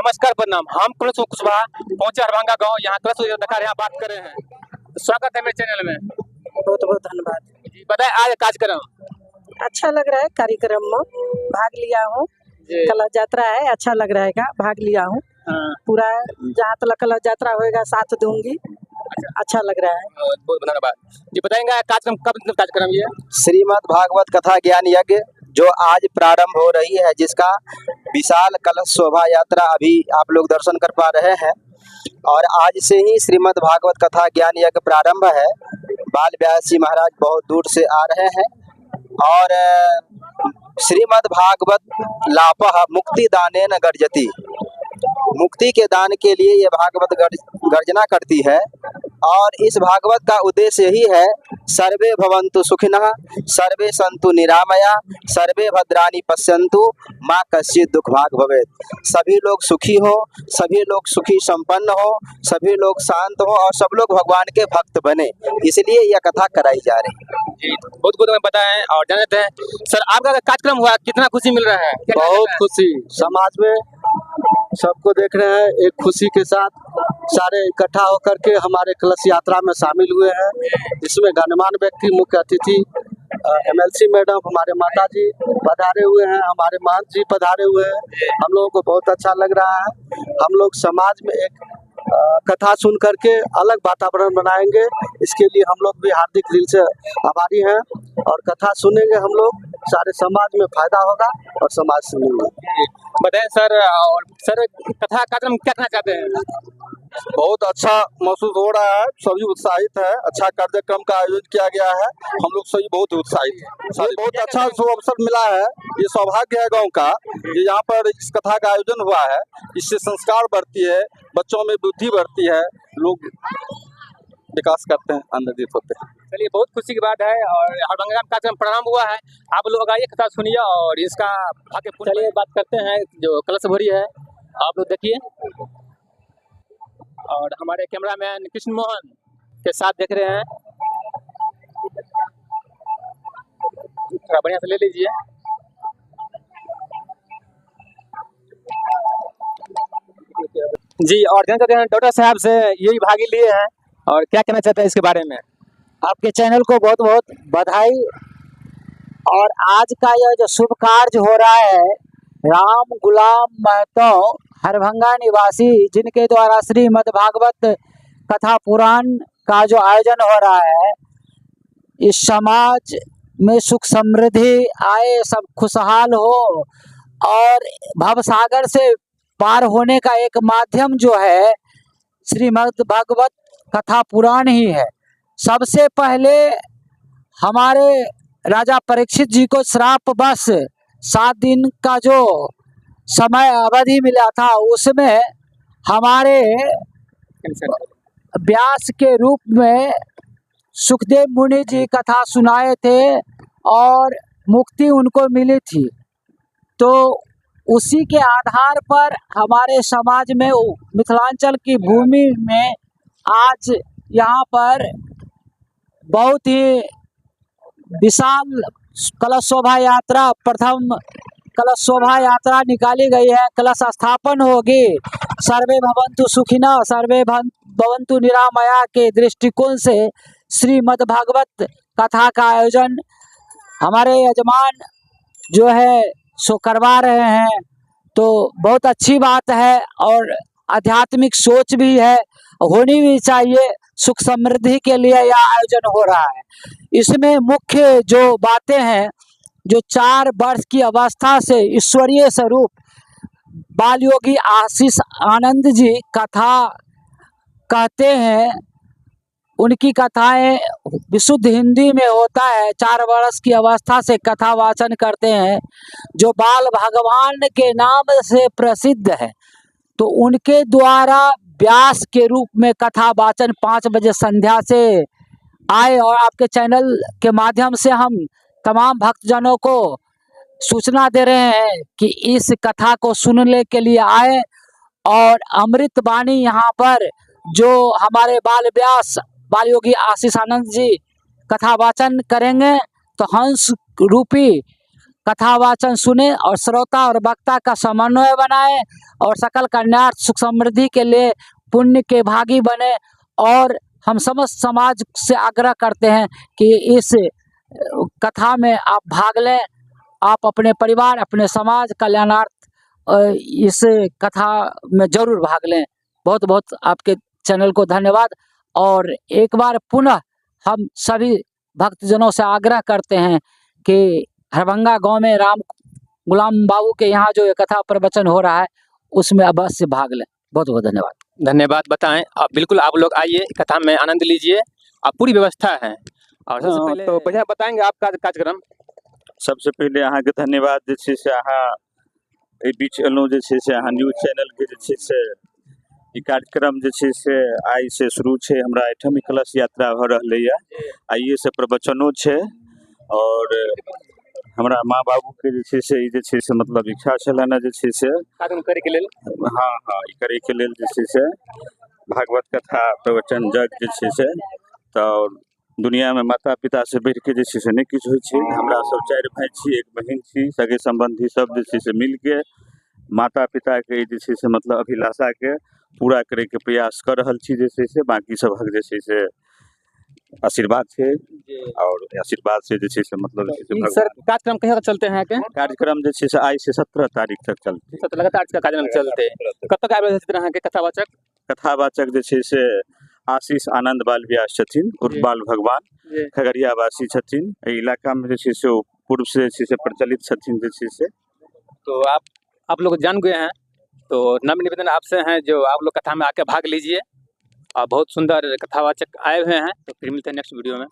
नमस्कार प्रणाम। हम कलश कुशवाहा पहुंचे हरभंगा गांव, यहाँ कलश दिखा रहे हैं, बात कर रहे हैं। स्वागत है मेरे चैनल में। बहुत बहुत धन्यवाद जी। बताए आज कार्यक्रम अच्छा लग रहा है, कार्यक्रम में भाग लिया हूँ। कलश यात्रा है, अच्छा लग रहा है, का भाग लिया हूँ। पूरा जहाँ तक कलश यात्रा होएगा साथ दूंगी। अच्छा लग रहा है। बहुत बहुत धन्यवाद जी। बताएंगे कार्यक्रम कब कार्यक्रम ये श्रीमद् भागवत कथा ज्ञान यज्ञ जो आज प्रारंभ हो रही है, जिसका विशाल कलश शोभा यात्रा अभी आप लोग दर्शन कर पा रहे हैं। और आज से ही श्रीमद् भागवत कथा ज्ञान यज्ञ प्रारंभ है। बाल व्यास जी महाराज बहुत दूर से आ रहे हैं और श्रीमद् भागवत लापः मुक्ति दानेन गर्जति, मुक्ति के दान के लिए ये भागवत गर्जना करती है। और इस भागवत का उद्देश्य यही है, सर्वे भवन्तु सुखिनः, सर्वे सन्तु निरामया, सर्वे भद्राणि पश्यन्तु मा कश्चित् दुख भाग भवेत्। सभी लोग सुखी हो, सभी लोग सुखी संपन्न हो, सभी लोग शांत हो और सब लोग भगवान के भक्त बने, इसलिए यह कथा कराई जा रही है। जी बहुत बहुत हमें बताएं और जान लेते हैं। सर आपका कार्यक्रम हुआ, कितना खुशी मिल रहा है? क्या बहुत कहना है? खुशी, समाज में सबको देख रहे हैं, एक खुशी के साथ सारे इकट्ठा होकर के हमारे कलश यात्रा में शामिल हुए हैं। इसमें गणमान्य व्यक्ति, मुख्य अतिथि एमएलसी मैडम, हमारे माता जी पधारे हुए हैं, हमारे महंत जी पधारे हुए हैं। हम लोगों को बहुत अच्छा लग रहा है। हम लोग समाज में एक कथा सुन करके अलग वातावरण बनाएंगे, इसके लिए हम लोग भी हार्दिक दिल से आभारी हैं। और कथा सुनेंगे हम लोग, सारे समाज में फायदा होगा और समाज सुनेंगे। बताएं सर, और सर कथा कार्यक्रम क्या कहना चाहते हैं? बहुत अच्छा महसूस हो रहा है, सभी उत्साहित है, अच्छा कार्यक्रम का आयोजन किया गया है, हम लोग सभी बहुत उत्साहित हैं। सभी बहुत अच्छा अवसर मिला है, ये सौभाग्य है गांव का कि यहाँ पर इस कथा का आयोजन हुआ है। इससे संस्कार बढ़ती है, बच्चों में बुद्धि बढ़ती है, लोग विकास करते हैं, आनंदित होते हैं। चलिए बहुत खुशी की बात है और हरभंगा में कार्यक्रम प्रारंभ हुआ है। आप लोग आइए, कथा सुनिए और इसका भाग्य। चलिए बात करते हैं जो कलश भरी है, आप लोग देखिए और हमारे कैमरामैन कृष्ण मोहन के साथ देख रहे हैं। थोड़ा बढ़िया से ले लीजिए। जी और जानना चाहते हैं डॉक्टर साहब से, यही भागी लिए हैं और क्या कहना चाहते हैं इसके बारे में? आपके चैनल को बहुत बहुत बधाई। और आज का यह जो शुभ कार्य हो रहा है, राम गुलाम महतो हरभंगा निवासी, जिनके द्वारा श्रीमद् भागवत कथा पुराण का जो आयोजन हो रहा है, इस समाज में सुख समृद्धि आए, सब खुशहाल हो और भवसागर से पार होने का एक माध्यम जो है श्रीमद् भागवत कथा पुराण ही है। सबसे पहले हमारे राजा परीक्षित जी को श्राप बस 7 दिन का जो समय अवधि मिला था, उसमें हमारे व्यास के रूप में सुखदेव मुनि जी कथा सुनाए थे और मुक्ति उनको मिली थी। तो उसी के आधार पर हमारे समाज में मिथिलांचल की भूमि में आज यहाँ पर बहुत ही विशाल कलश शोभा यात्रा, प्रथम कलश शोभा यात्रा निकाली गई है। कलश स्थापन होगी। सर्वे भवन्तु सुखिनः सर्वे भवन्तु निरामया के दृष्टिकोण से श्रीमद् भागवत कथा का आयोजन हमारे यजमान जो है सो करवा रहे हैं। तो बहुत अच्छी बात है और आध्यात्मिक सोच भी है, होनी भी चाहिए। सुख समृद्धि के लिए यह आयोजन हो रहा है। इसमें मुख्य जो बातें हैं, जो 4 वर्ष की अवस्था से ईश्वरीय स्वरूप बाल योगी आशीष आनंद जी कथा कहते हैं, उनकी कथाएं विशुद्ध हिंदी में होता है। 4 वर्ष की अवस्था से कथा वाचन करते हैं, जो बाल भगवान के नाम से प्रसिद्ध है। तो उनके द्वारा व्यास के रूप में कथा वाचन 5 बजे संध्या से आए और आपके चैनल के माध्यम से हम तमाम भक्तजनों को सूचना दे रहे हैं कि इस कथा को सुनने के लिए आए। और अमृत वाणी यहाँ पर जो हमारे बाल व्यास बाल योगी आशीष आनंद जी कथा वाचन करेंगे, तो हंस रूपी कथावाचन सुने और श्रोता और वक्ता का समन्वय बनाए और सकल कल्याण सुख समृद्धि के लिए पुण्य के भागी बने। और हम समस्त समाज से आग्रह करते हैं कि इस कथा में आप भाग लें। आप अपने परिवार, अपने समाज कल्याणार्थ इस कथा में जरूर भाग लें। बहुत बहुत आपके चैनल को धन्यवाद। और एक बार पुनः हम सभी भक्तजनों से आग्रह करते हैं कि हरभंगा गांव में राम गुलाम बाबू के यहाँ जो ये कथा प्रवचन हो रहा है उसमें अवश्य भाग लें। बहुत बहुत धन्यवाद। धन्यवाद। बताएं आप, बिल्कुल आप लोग आइए, कथा में आनंद लीजिए। आप पूरी व्यवस्था है। और सबसे हाँ, पहले तो बढ़िया बताएंगे आपका कार्यक्रम। सबसे पहिले अहाँके धन्यवाद जे छै से अहाँ एहि बीच एलहुँ, जे छै से अहाँ न्यूज चैनलके जे छै से ई कार्यक्रम जे छै से आइ से शुरू छै। हमरा एहिठाम ई कलश यात्रा भऽ रहलैए, आइए से प्रवचनो छै। आओर हमरा माँ बाबूके जे छै से ई जे छै से मतलब इच्छा छलनि हेँ जे छै से कार्यक्रम करे के लेल। हँ हँ, ई करैके लेल जे छै से भागवत कथा प्रवचन यज्ञ जे छै से। तऽ दुनियामे माता पितासँ बढ़िके जे छै से नहि किछु होइ छै। हमरा सब 4 भाइ छी, 1 बहिन छी, सगे सम्बन्धी सब जे छै से मिलके माता पिताके जे छै से मतलब अभिलाषाके पूरा करैके प्रयास कऽ रहल छी जे छै से। बाँकी सबहक जे छै से आशीर्वाद छै और आशीर्वाद से जे छै से मतलब जे छै से सर कार्यक्रम कहिया चलते हैं अहाँके? कार्यक्रम जे छै से आइ से 17 तारीख तक चलते। लगातार कार्यक्रम चलते। कब तक आबि रहल छथिन अहाँके कथावाचक? कथावाचक जे छै से आशीष आनंद बाल व्यास छथिन, उर्फ बाल भगवान, खगड़िया वासी छथिन। एहि इलाकामे जे छै से ओ पूर्व से जे छै से प्रचलित छथिन जे छै से। तो आप लोग जान गए हैं। तो नम्र निवेदन आपसे हैं जो आप लोग कथा में आके भाग लीजिए। और बहुत सुंदर कथावाचक आए हुए हैं। तो फिर मिलते हैं नेक्स्ट वीडियो में।